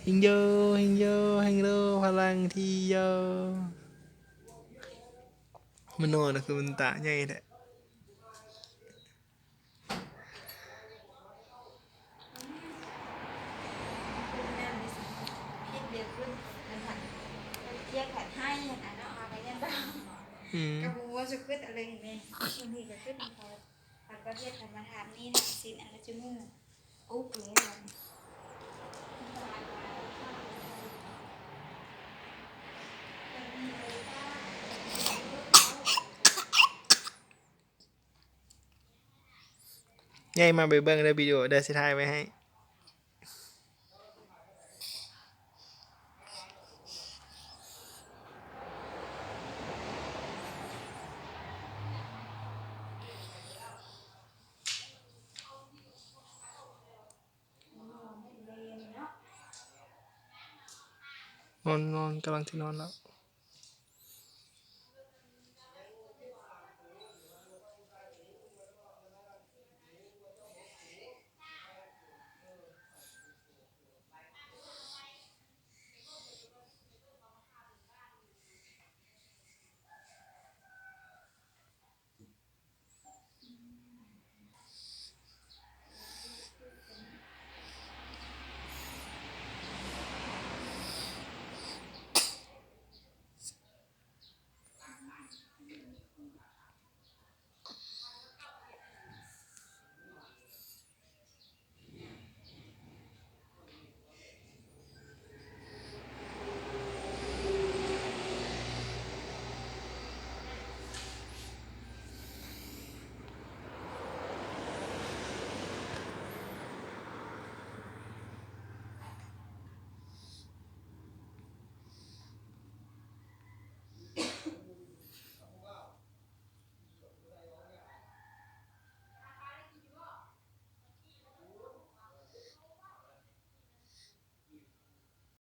ເຮັງໂຢ ເຮັງໂຢ ເຮັງໂຢ ພະລັງທີ່ໂຢ. ມັນນອນນະ ຄືມັນຕາໃຫຍ່ແທ້. ອືມ ກະບໍ່ຮູ້ວ່າຊິຄຶດອະໄລແດ່. ບາງທີກະຄຶດນຳເຂົາ ພັດປະເທດເຂົາມາຖາມນີ້ນະ ຊິນອັນລະຈັກມື້. ໃຫຍ່ມາໄປເບິ່ງເດີ ວິດີໂອເດີ ຊິຖ່າຍໄວ້ໃຫ້. ນອນ ນອນ ກຳລັງຊິນອນແລ້ວ.